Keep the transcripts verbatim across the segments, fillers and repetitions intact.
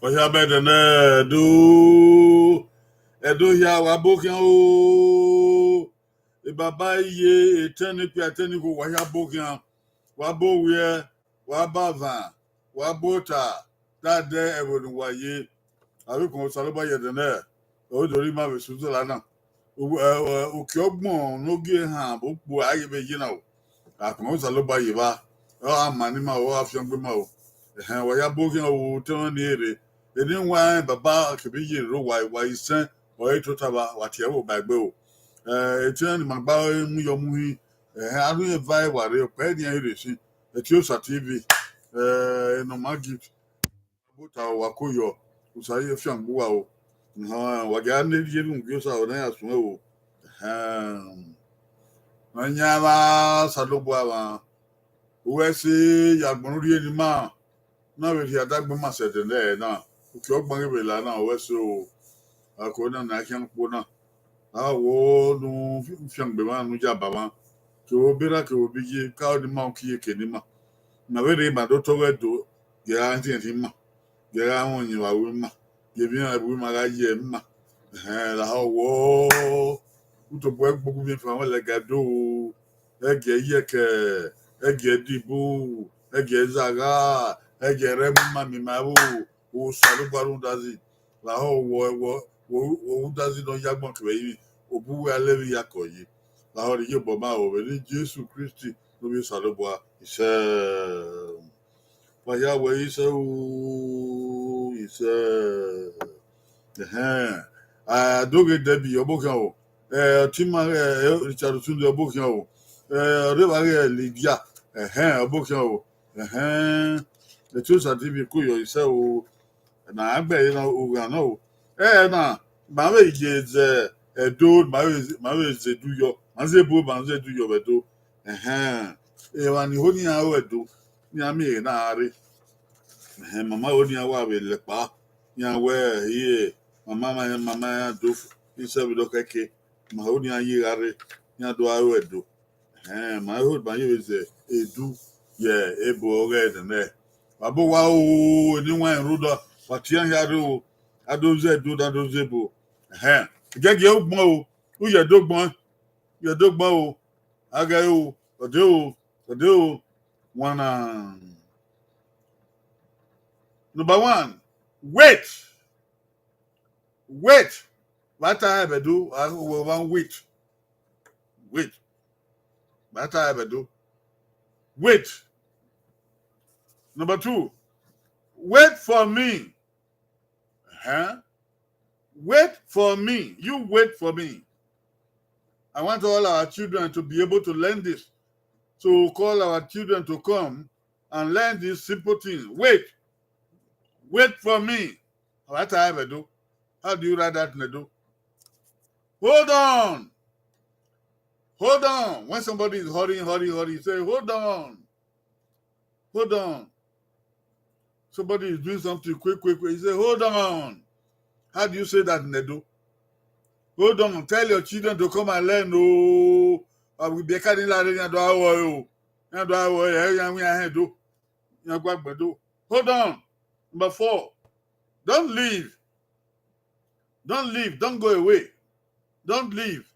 Wa hia bẹdẹ nẹ, Ẹdo. Ẹdo hia, wa bo khian o. Ebaba iye, etẹn ne ikpia, etẹn ne ikhuo, wa hia bo khian. Wa bo wiẹ, wa ba van, wa bo ota, da dẹ ẹvbo ne uwa ye. Avbe ukpọn Osanobua ye ẹdẹ nẹ, ọ do rhie ima vbe Switzerland na. U-, ẹ, ẹ, uki ọgbọn ne ogie han vbe okpua a ye vbe ye na o. Akpọn Osanobua ye evba, ọ gha ma ne ima o, ọ gha fiangbe ima o. Ẹhẹn, wa ya bo khian o, te ọnrẹn ni rre. Eni wa rẹn baba kevbe iye rre uwa, wa isẹn, ọ re tota vba, wa tie ẹvbo ba egbe o. Ẹ, etẹn ne ima gba mu yọ mu hin, ẹhẹn, a rhie eva ẹwa rre, ọkpa ẹre nian rre sin. Etiosa T V, ẹ, Norma Gift, bota wa ko yọ, Osa ye fiangbe uwa o. Ehẹn, wa gia ne rhie unu gie Osa ne a ya suẹn o. Ehẹn. Nọyaẹnmwa Osanobua mwa, uwẹ ẹse ya agbọn ne u rhie ne ima, na vbe rhie adagbe ima sẹ ẹdẹ nẹ na, uki ọgbọn ghi vbe la na, uwẹ ẹse o. Ako na ne a khian kpo na, a wo ne u fiangbe mwa, ne u yaba mwa, kevbe obọ erha kevbe obọ iye, ka ne ima uki iyeke ne ima. Ma vbe rre, ma do tọghe Ẹdo, gie a gha rhiẹnrhiẹn ima, gie a gha mwẹ ọyẹnmwa ru ima, gie emwi iran ru ima gha ye ima. Ẹhẹn, lahọ wọ, u tobọ ẹgbẹe ugbẹn fan wẹ lẹga Ẹdo, ẹgiẹ iyẹkẹ, ẹgiẹ ẹdibu, ẹgiẹ ẹzagha, ẹgiẹ ẹrẹ mu ima miẹn ima vbo, Osanobua rhunmwuda zẹ, lahọ wọ, wọ, wọ, wọ rhunmwuda zẹ ne ọ ya agbọn kevbe ẹrinmwi, obọ uwa lẹ vbe iyakọ ye. Lahọ ne iyobọ ma ho vbe eni Jesu Kristi ne ovbi Osanobua, isẹ. Wa hia wẹ isẹ o, isẹ. Ẹhẹn. A, Doghe Debbie, ọ bokhian o. Ẹ, ọtẹn ima, ẹ, Richard Otunde, ọ bokhian o. Ẹ, ọre evbare Lydia, ẹhẹn, ọ bokhian o. Ẹhẹn. Etiosa T V ko yọ isẹ o. Na a gbe ẹre na, oghan na o. Ẹ na, ma vbe ye zẹ Ẹdo, ma vbe, ma vbe zẹ Ẹdo yọ, ma zẹ ebo, ma zẹ Ẹdo yọ vbe Ẹdo. Ẹhẹn, emwa ni ho ne iran ru Ẹdo, ne iran miẹn ehe na gha rre. Ẹhẹn, mama ho ne iran wa vbe lẹ kpa, iran wẹ, iye, mama ma, mama iran do, isẹ vbe dọkhẹke, ma ho ne iran ye gha rre, iran do gha ru Ẹdo. Ẹhẹn, ma ho ma ye vbe zẹ Ẹdo ye ebo ọghe nẹ nẹ. Wa bo wa o, eni wan rre odọ, wa tie iran hia rre o, a do zẹ Ẹdo, a do zẹ ebo. Ẹhẹn, giẹgiẹ ugbọn o, u ye Ẹdo gbọn, u ye Ẹdo gbọn o, a ghẹ o, ọ de o, ọ de o, wana. Number one, wait. Wait. Vbe a ta ẹre vbe Ẹdo, a, we want wait. Wait. Vbe a ta ẹre vbe Ẹdo. Wait. Number two, wait for me. Huh? Wait for me. You wait for me. I want all our children to be able to learn this. So call our children to come and learn this simple thing. Wait. Wait for me. Vbe a ta ẹre vbe Ẹdo. How do you write that in Ẹdo? Hold on. Hold on. When somebody is hurrying, hurry, hurry, you say, "Hold on. Hold on." Somebody is doing something quick, quick, quick. You say, "Hold on." How do you say that in Ẹdo? Hold on. Tell your children to come and learn. Oh, I will be a candidate in Ẹdo. Ẹdo, ẹdo, ẹdo, ẹdo, ẹdo. Hold on. Number four. Don't leave. Don't leave. Don't go away. Don't leave.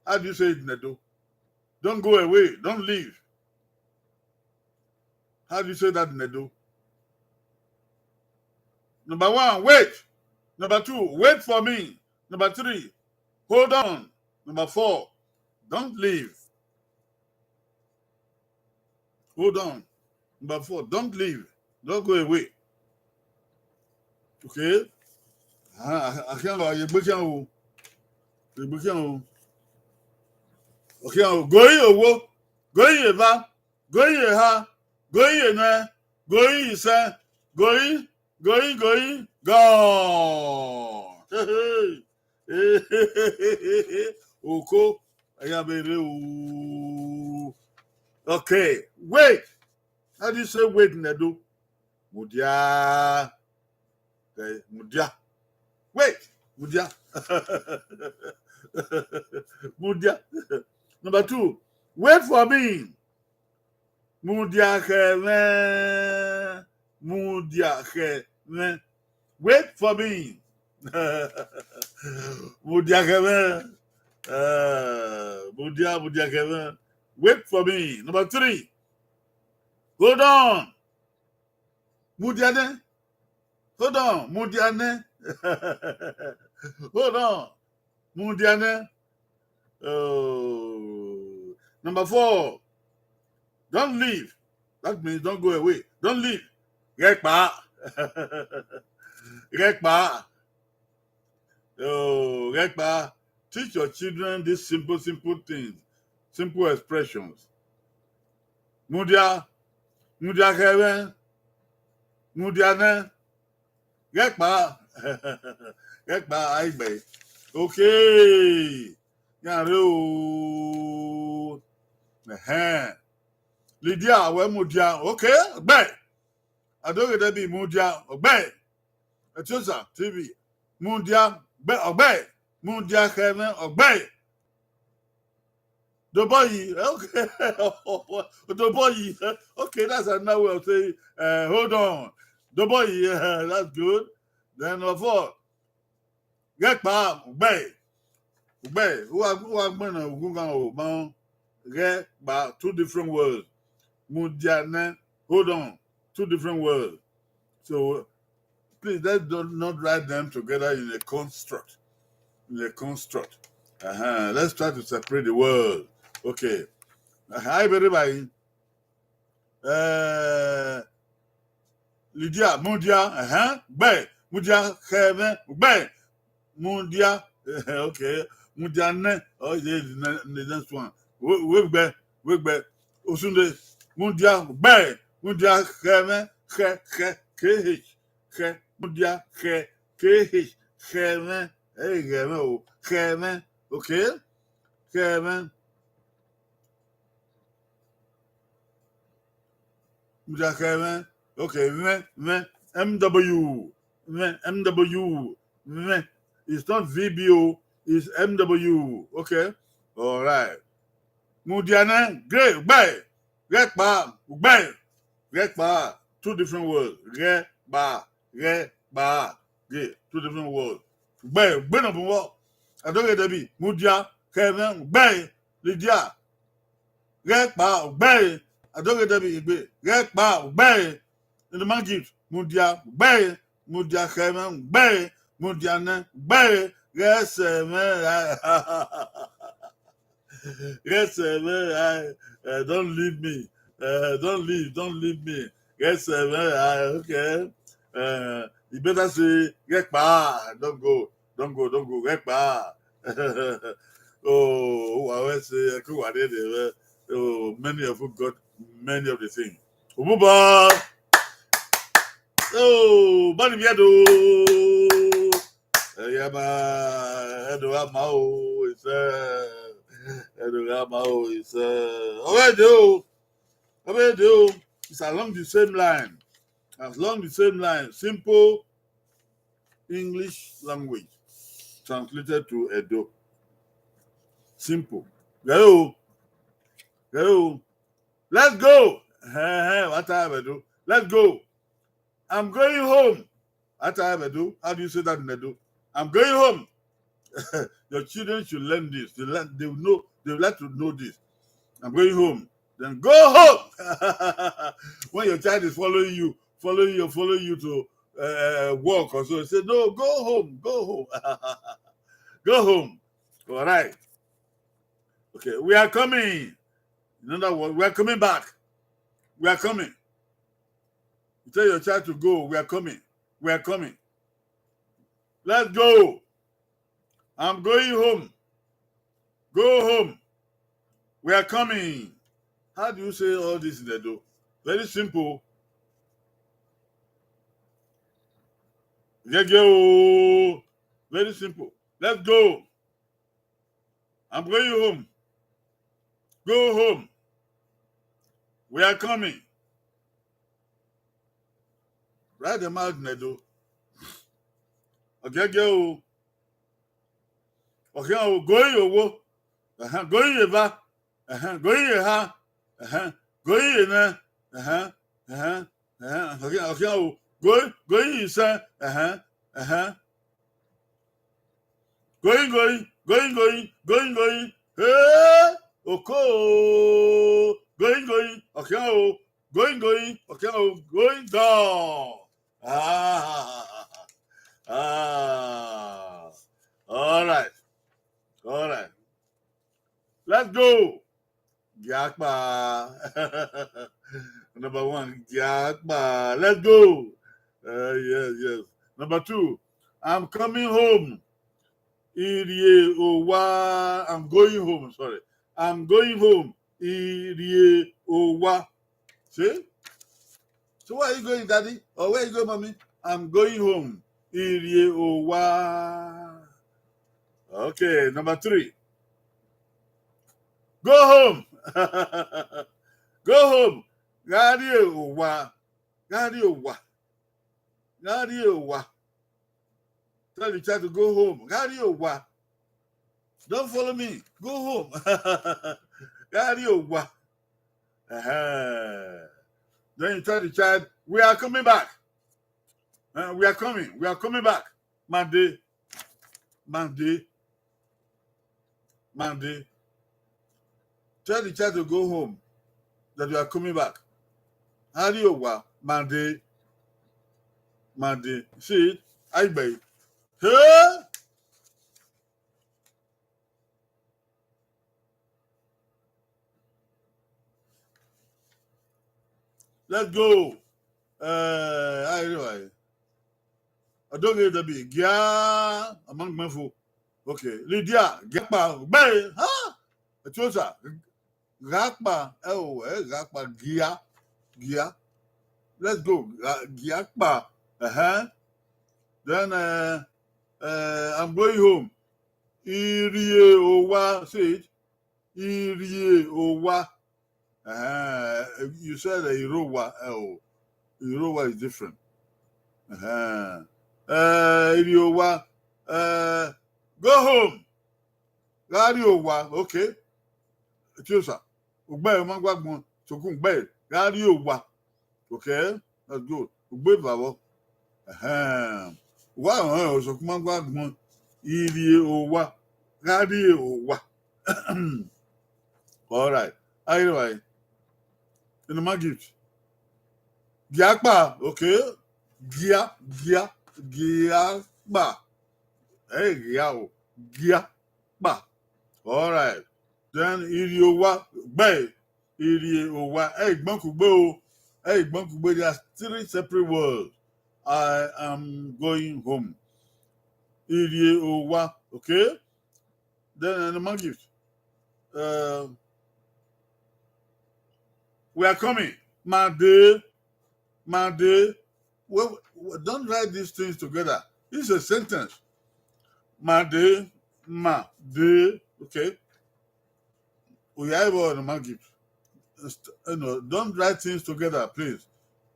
How do you say it in Edo? Don't go away. Don't leave. How do you say that in Edo? Number one, wait. Number two, wait for me. Number three, hold on. Number four, don't leave. Hold on. Number four, don't leave. Don't go away. Okay? Ah, I can't go. You break your, you break your. Okay, go your wo. Go your va. Go your ha. Go your ne. Go your se. Go your, go your, go your, gone. Hey, hey. Oko, I am a real. Okay, wait. How do you say wait in Edo? Mudia. Okay, mudia. Wait, mudia. Mudia. Number two, wait for me. Mudia khẹ mwẹ. Mudia khẹ mwẹ. Wait for me. Mudia khẹ mwẹ. Uh, mudia, mudia khẹ mwẹ. Wait for me. Number three. Hold on. Mudia nẹ. Hold on. Mudia nẹ. Hold on. Mudia nẹ. Oh. Number four. Don't leave. That means don't go away. Don't leave. Ghẹ kpa. Ghẹ kpa. Oh, ghẹ kpa. Teach your children these simple, simple things, simple expressions. Mudia, mudia khẹ mwẹ, mudia nẹ, ghẹ kpa, ghẹ kpa, a i gbe. Okay, ya rre o. Ẹhẹn. Lydia, wẹ mudia. Okay, gbe. Adoghe Debbie, mudia, ọgbẹe. Etiosa T V, mudia, gbe, ọgbẹe. Mudia khẹ mwẹ, ọgbẹe. Doboyi, okay. Doboyi, okay, that's another way of saying, uh, hold on. Doboyi, uh, that's good. Then number four, ghẹ kpa, ọgbẹe. Ọgbẹe, u wa, u wa gbẹnnẹ ughughan o, ma ghẹ kpa, two different words. Mudia nẹ, hold on, two different words. So please, let's do, not write them together in a construct. In a construct. Uh-huh. Let's try to separate the word. Okay. Uh-huh. Everybody. Uh, Lydia, mudia, uh-huh. Gbe, mudia, khẹ mwẹ, gbe. Mudia, okay. Mudia nẹ, oh, yeah, the ne-, the next one. Wẹ, wẹ gbe, wẹ gbe. Osunde, mudia, gbe. Mudia, khẹ mwẹ, khẹ, khẹ, K H. Khẹ, mudia, khẹ, K H, khẹ mwẹ, ẹ i ghẹ mwẹ o, khẹ mwẹ, okay? Khẹ mwẹ. Mudia khẹ mwẹ, okay, mwẹ, mwẹ, M W, mwẹ, M W, mwẹ. It's not V B O, it's M W, okay? All right. Mudia nẹ, gbe, gbe, ghẹ kpa, gbe, ghẹ kpa, two different words, ghẹ kpa, ghẹ kpa, gbe, two different words. Gbe, gbe nọ bun vbọ. Adoghe Debbie, mudia, khẹ mwẹ, gbe, Lydia, ghẹ kpa, gbe, Adoghe Debbie, egbe, ghẹ kpa, gbe, in the man gift, mudia, gbe, mudia khẹ mwẹ, gbe, mudia nẹ, gbe, ghẹ sẹ mwẹ rae. Ghẹ sẹ mwẹ rae, eh, don't leave me. Eh, don't leave, don't leave me. Ghẹ sẹ mwẹ rae, okay. Eh, you better say, ghẹ kpa, don't go, don't go, don't go, ghẹ kpa. Oh, uwa wẹ sẹ, ẹko uwa rre rre, oh, many of you got many of the things. Obubọ. Oh, bani bi Ẹdo. Ẹyẹ ma, Ẹdo gha ma o, isẹ. Ẹdo gha ma o, isẹ. Ọ vbe de o. Ọ vbe de o. It's along the same line. Along the same line. Simple English language translated to Edo. Simple. Ghẹ o. Ghẹ o. Let's go. Hẹn, hẹn, wa ta vbe do. Let's go. I'm going home. Ata Edo, how do you say that in Edo? I'm going home. Your children should learn this. They learn, they will know, they would like to know this. I'm going home. Then go home. When your child is following you, following you, following you to uh, work or so, say, "No, go home, go home." Go home. All right. Okay, we are coming. In other words, we are coming back. We are coming. You tell your child to go, "We are coming. We are coming. Let's go. I'm going home. Go home. We are coming." How do you say all this in Edo? Very simple. Gege o. Very simple. Let's go. I'm going home. Go home. We are coming. Write them out in Edo. Ọ gege o. Ọ khian o, go ye owo. Ẹhẹn, go ye eva. Ẹhẹn, go ye eha. Ẹhẹn, go ye enẹ. Ẹhẹn, ẹhẹn, ẹhẹn, ọ khian, ọ khian o, go, go ye isẹn. Ẹhẹn, ẹhẹn. Going, going, going, going, going, going. Hey, oko. Going, going, ọ khian o. Going, going, ọ khian o. Going down. Ah, ah. All right. All right. Let's go. Giakpa. Number one, Giakpa. Let's go. Uh, yes, yes. Number two, I'm coming home. Irrie owa. I'm going home. Sorry. I'm going home. Irrie owa. See? So where are you going, Daddy? Or where you going, Mommy? I'm going home. Irrie owa. Okay, number three. Go home. Go home. Gha rrie owa. Gha rrie owa. Gha rrie owa. Tell the child to go home. Gha rrie owa. Don't follow me. Go home. Gha rrie owa. Uh-huh. Then you tell the child, we are coming back. Uh, we are coming. We are coming back. Mande. Mande. Mande. Tell the child to go home, that you are coming back. Gha rrie owa, Mande. Mande. See it? I bet. Hey! Let's go. Uh, I, I, Odoghe Debbie, gia among Gbenfo. Okay, Lydia, Giakpa, gbe, huh? Etiosa, Giakpa, oh, eh, Giakpa, gia, gia. Let's go, Gia- Giakpa. Uh-huh. Then uh, uh, I'm going home. Irrie owa, say it. Irrie owa. Uh, you said uh, Irowa. Oh, Irowa is different. Uh-huh. Uh, Irrie owa. Uh, go home. Gha rrie owa. Okay. Etiosa. Ugbe ma gua gbọn. Sokun gbe. Gha rrie owa. Okay. That's good. Ugbe vavọ. Ẹhẹn. Wa họn osokun ma gua gbọn. Irrie owa. Gha rrie owa. All right. Ayi wa. Inu ma gift. Giakpa. Okay. Gia, gia, giakpa. Hey, gia o. Giakpa. All right. Then Irrie owa, gbe, Irrie owa. Hey, gbankugbe o. Hey, gbankugbe. There are three separate words. I am going home. Irrie owa. Okay. Then uh, the man gift. Uh, we are coming. Mande. Mande. Well, don't write these things together. It's a sentence. Mande. Mande. Okay. We are able to man gift. You know, don't write things together, please.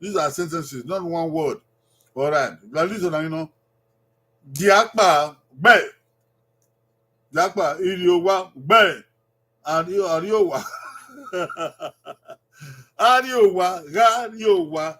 These are sentences, not one word. All right. At least, you know, Giakpa, gbe. Giakpa, Irrie owa, gbe. Arrie owa. Arrie owa, gha rrie owa.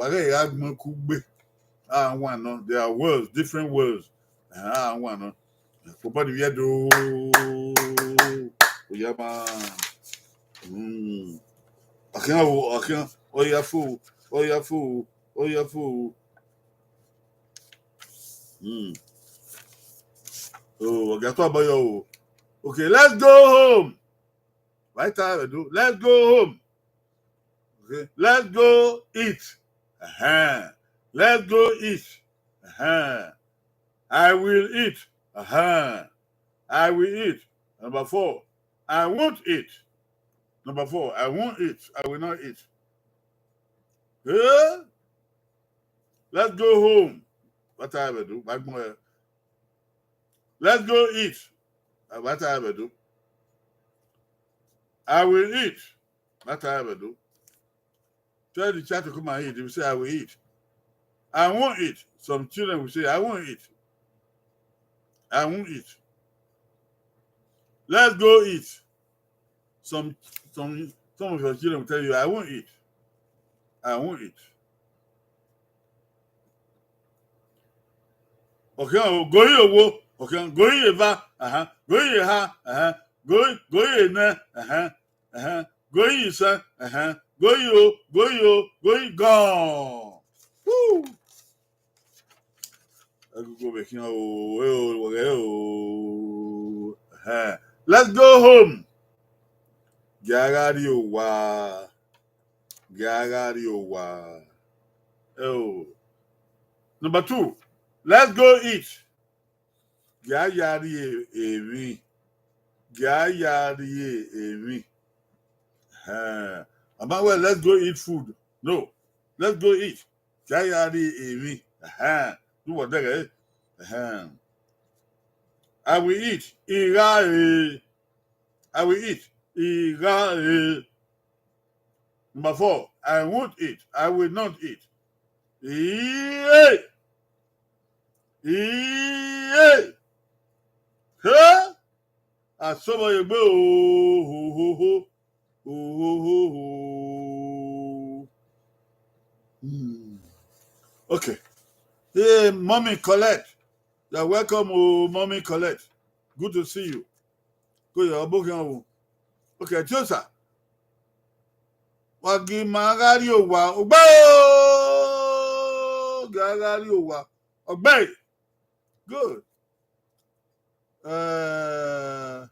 wa ghẹ gha gbẹn kugbe. A wan nọ, there are worlds, different worlds. A wan nọ. Everybody we do. Oya ma. Mm. Akhian o, akhian. Oya fo, oya fo, oya fo. Mm. Oh, I got to about you. Okay, let's go home. Right time, do. Let's go home. Okay, let's go eat. Uh-huh. Let's go eat. Uh-huh. I will eat. Uh-huh. I will eat. Number four, I won't eat. Number four, I won't eat. I will not eat. Eh? Let's go home. What I will do? Let's go eat. What I will do? I will eat. What I will do? Tell the child to come and eat. He will say, I will eat. I won't eat. Some children will say, I won't eat. I won't eat. Let's go eat. Some some some of your children will tell you, I won't eat. I won't eat. Okay, oh, go here, wo. Okay, go here, va. Uh-huh. Go here, ha. Uh-huh. Go go here, ne. Uh-huh. Uh-huh. Go here, sir. Uh-huh. Go here, go here, go here, gone. Woo! Agogo vbe khian o, ẹ o, wẹ ghẹ o. Ẹhẹn. Let's go home. Gie a gha rrie owa. Gie a gha rrie owa. Ẹ o. Number two, let's go eat. Gie a ya rrie emwi. Gie a ya rrie emwi. Ẹhẹn. A ma wẹ, let's go eat food. No. Let's go eat. Gie a ya rrie emwi. Ẹhẹn. Do what they. Ẹhẹn. I will eat. I gha re. I will eat. I gha re. Number four, I won't eat. I will not eat. Iye! Iye! Huh? Asobọ ye egbe o, ho, ho, ho. Ho, ho, ho, ho. Hmm. Okay. Hey, Mommy Colette. You're welcome, oh, Mommy Colette. Good to see you. Ko ye ọbokhian o. Okay, Tiosa. Wa gi ma gha rrie owa. Ogbe o! Gie a gha rrie owa. Ogbe. Good. Eh,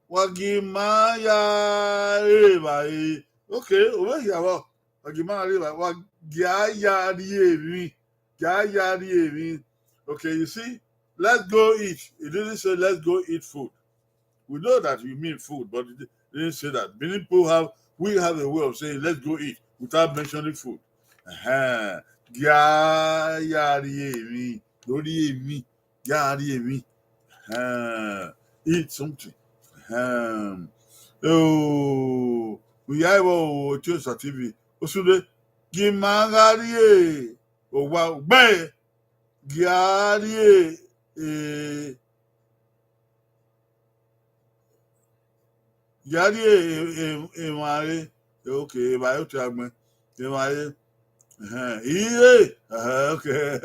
wa gi ma ya re evbare. Okay, ovbe hia vbọ. Wa gi ma ya re evbare. Wa gie a ya rrie emwi. Gie a ya rrie emwi. Okay, you see, let's go eat. He didn't say, "Let's go eat food." We know that you mean food, but he didn't say that. Many people have, we have a way of saying, "Let's go eat," without mentioning food. Ẹhẹn. Gie a ya rrie emwi. Do rrie emwi. Gia rrie emwi. Eat something. Ehẹn. Oh, u ya vbe o, Etiosa T V. Osunde, gie ima gha rrie owa gbe, gia rrie, eh, gia rrie e-, e-, emwa re. Okay, emwa re otu agbọn. Emwa re. Ehẹn, ire. Ehẹn, okay.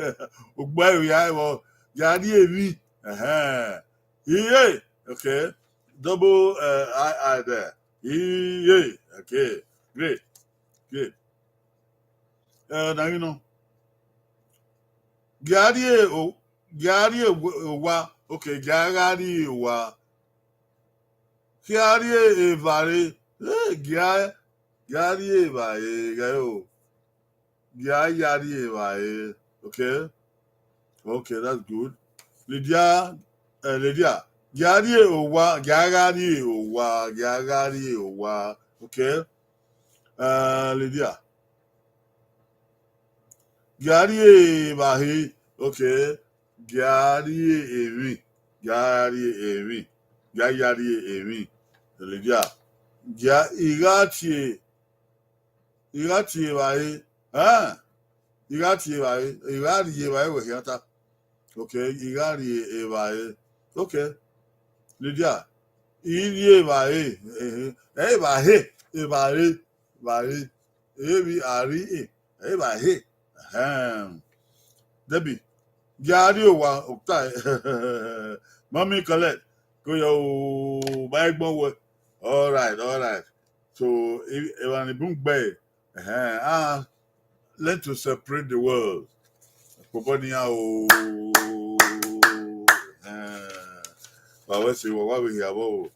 Ugbo ẹre ya vbọ, gia rrie emwi. Ehẹn. Ire. Okay. Double, uh, I, I there. Ire. Okay. Great. Great. Eh, na ghi nọ. Gia rrie o-, gia rrie owa. Okay, gia gha rrie owa. Gia rrie evbare. Eh, gia, gia rrie evbare, ghẹ o. Gia ya rrie evbare. Okay. Okay, that's good. Lydia, eh, Lydia, gia rrie owa, gia gha rrie owa, gia gha rrie owa. Okay. Eh, Lydia. Gia rrie evbare, okay. Gia rrie emwi, gia rrie emwi, gia ya rrie emwi. Lydia. Gia, I gha tie, I gha tie evbare, eh? I gha tie evbare, I gha rrie evbare wẹ khian ta. Okay, I gha rrie evbare. Okay. Lydia, I rrie evbare, eh, eh, evbare, evbare, evbare. Emwi a rri e, evbare. Ehẹn. Debbie, gia rrie owa, okta. Mommy Colette, ko yo, ma egbọn wẹ. All right, all right. So, e-, emwa ni bun gbe, ehẹn, ah, learn to separate the world. Kpobọ nian o. Ehẹn. Wa wẹ se, wa, wa vbe hia vbọ o.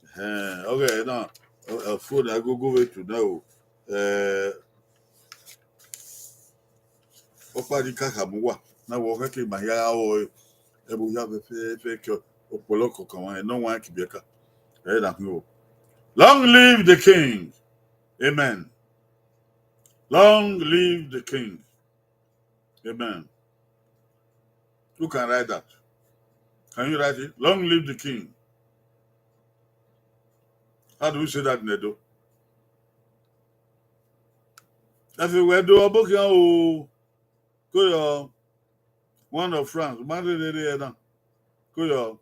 Ehẹn, ọghẹ na, ọ, ọ, phone agogo vbe tu na o. Eh, ọkpa ni ka khama uwa, na wẹ ọ khẹke ma hia gha rrọọ, ẹvbo hia fẹfẹfẹ ke ọkpọlọ kọkan mwa, nọ wan kibiẹka. Ẹ na khin o. Long live the king. Amen. Long live the king. Amen. Who can write that? Can you write it? Long live the king. How do we say that in Edo? Ẹfe wẹ do ọbokhian o. Koyọ. One of France. Ma rere rere ẹna. Koyọ.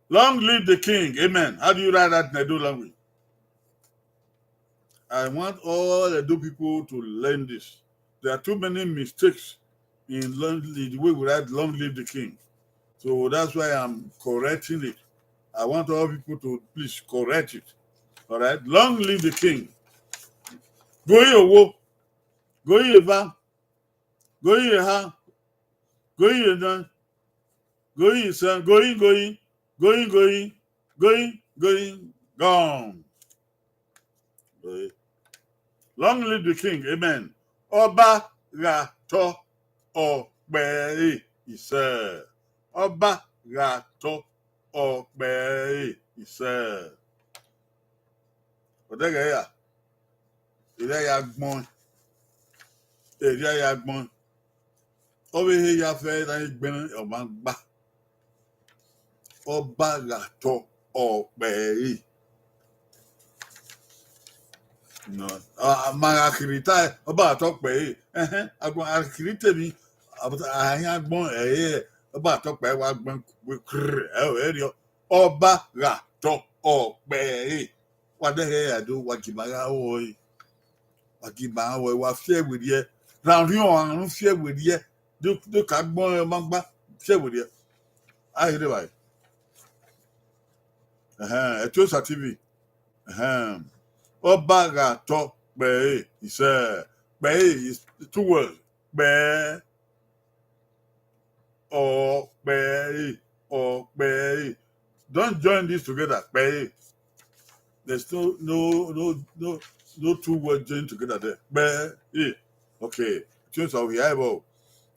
Long live the king. Amen. How do you write that in Edo language? I want all Edo people to learn this. There are too many mistakes in long, the way we write "Long live the king." So that's why I'm correcting it. I want all people to please correct it. All right? Long live the king. Goyi owo, goyi eva, goyi eha, goyi edan, goyi isan, goyi, goyi, goyi, goyi, goyi, goyi, gone. Long live the king. Amen. Ọba gha tọ ọkpẹre isẹ. Ọba gha tọ ọkpẹre isẹ. Ọdẹghẹ ya, erha ya gbọn, erha ya gbọn. Ọ vbe he ya fẹ na ghi gbẹn ọmwa gba. Ọba gha tọ ọkpẹre. No. A, a ma gha kiri ta, ọba gha tọ ọkpẹre. Ẹhẹn, agbọn a kiri temi, a, a yan agbọn ẹre, ọba gha tọ ọkpẹre wa gbẹn kue krrr, ẹ o, ẹ rriọ. Ọba gha tọ ọkpẹre. Wa dẹghẹ ya do, wa gie ima gha rrọọ ẹre. Wa gie ima rrọọ ẹre, wa fi ẹe werriẹ. Rhanriẹn ọmwa ne u fi ẹe werriẹ. Do, do ka gbọn ẹre ọmwa gba, fi ẹe werriẹ. A i rre evbare. Ẹhẹn, Etiosa T V. Ẹhẹn. Ọba gha tọ ọkpẹre, isẹ. Ọkpẹre is two words. Ọkpẹre. Ọkpẹre. Ọkpẹre. Don't join this together. Ọkpẹre. There's no, no, no, no, no two words joined together there. Ọkpẹre. Okay. Things are here.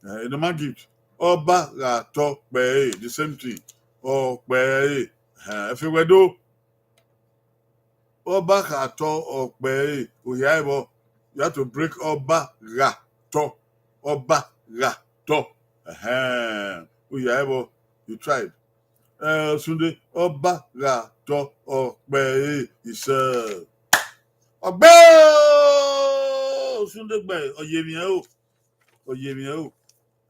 Uh, in the man gift. Ọba gha tọ ọkpẹre. The same thing. Ọkpẹre. Uh, if you were do. Ọba gha tọ ọkpẹre, u hia ẹvbo, you have to break ọba gha tọ, ọba gha tọ. Ẹhẹn, u hia ẹvbo, You tried. Eh, Osunde, ọba gha tọ ọkpẹ ẹre, isẹ. Ọgbe! Osunde gbe, ọ ye emwi ẹre o. Ọ ye emwi ẹre o.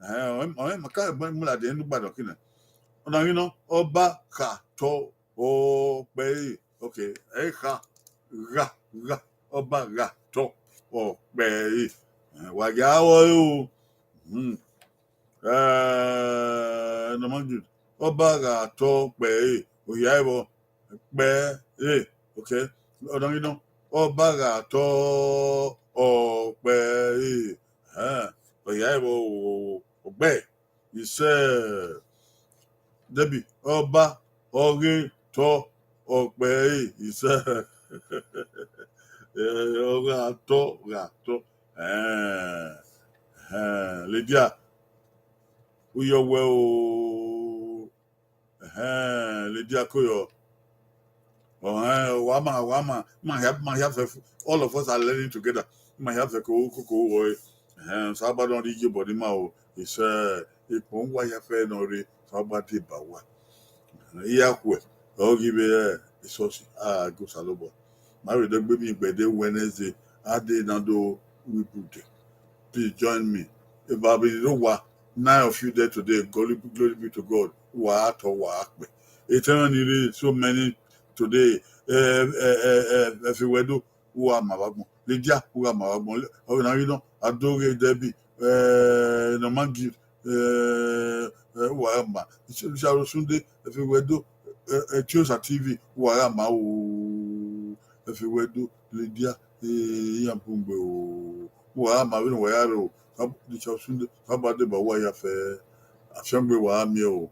Ẹhẹn, ọ, ọ, ma ka mu ladian ne u gba dọki na. Ọna ghi nọ, ọba gha tọ ọkpẹ ẹre. Okay, ẹ gha, gha, gha, ọba gha tọ ọkpẹ ẹre. Ẹhẹn, wa ya rọ ẹre o. Hmm. Eh, Norman Jude, ọba gha tọ ọkpẹ ẹre, ohia ẹvbo, ọkpẹ ẹre, okay. Ọna ghi nọ, ọba gha tọ ọkpẹ ẹre, ẹhẹn, ohia ẹvbo, ọgbe, isẹ. Debbie, ọba, ọ ghe tọ ọkpẹ ẹre, isẹ. Eh, ọ gha tọ, gha tọ. Ẹhẹn, ẹhẹn, Lydia, u yọ wẹ o. Ẹhẹn, Lydia ko yọ. Ọhẹn, wa ma, wa ma, ma hia, ma hia fẹ, all of us are learning together. Ma hia fẹ ko, ko, ko, ẹhẹn, Osanobua dọn rhie iyobọ ne ima o. Isẹ, ikpọn uwa hia fẹ nọ rre, Osanobua deba uwa. Ẹhẹn, I ya khuẹ, ọ ghi vbe esọsi, a gu Osanobua. Ma vbe dọgbe miẹn igbẹdẹ Wednesday, a de na do ru ibude. Please join me. If I be the one, nine of you there today, glory, glory be to God. Wa tọ, wa kpẹ. Etẹn ni rre so many today. Eh, eh, eh, eh, Ẹfe Wẹdo, u gha ma vbe agbọn. Lydia, u gha ma vbe agbọn. Ọvbokhan ghi nọ, Adoghe Debbie, eh, Norman Gift, eh, eh, u gha ma. Richard Osunde, Ẹfe Wẹdo, eh, eh, Tiosa T V, u gha ma o. Ẹfe Wẹdo, Lydia, eh, iran bun gbe o. U gha ma vbene uwa ya rre o. Richard Osunde, Osanobua deba uwa hia fẹ. Afiangbe wa gha miẹn o.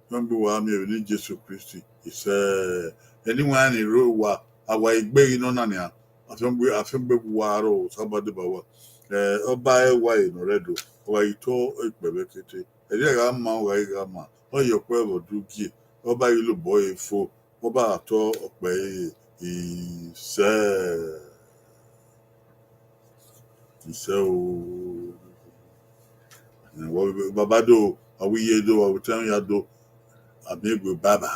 Afiangbe wa gha miẹn vbe eni Jesu Kristi. Isẹ, eni wa ni rre owa, a wa i gbe ghi nọ na nian. Afiangbe, afiangbe wa rre o, Osanobua deba uwa. Eh, ọba ẹre wa re ne ọ rre Ẹdo, ọ gha i tọ ikpẹ vbe kete. Ẹdẹ gha ma, ọ gha i gha ma, ọ ye ọkpẹ vbe ọ do gie, ọba ghi lobọ ẹre fo, ọba gha tọ ọkpẹ ẹre, isẹ. Isẹ o. Baba do, a wẹ iye do, a wẹ etẹn ya do. A miẹn egbe, bye bye.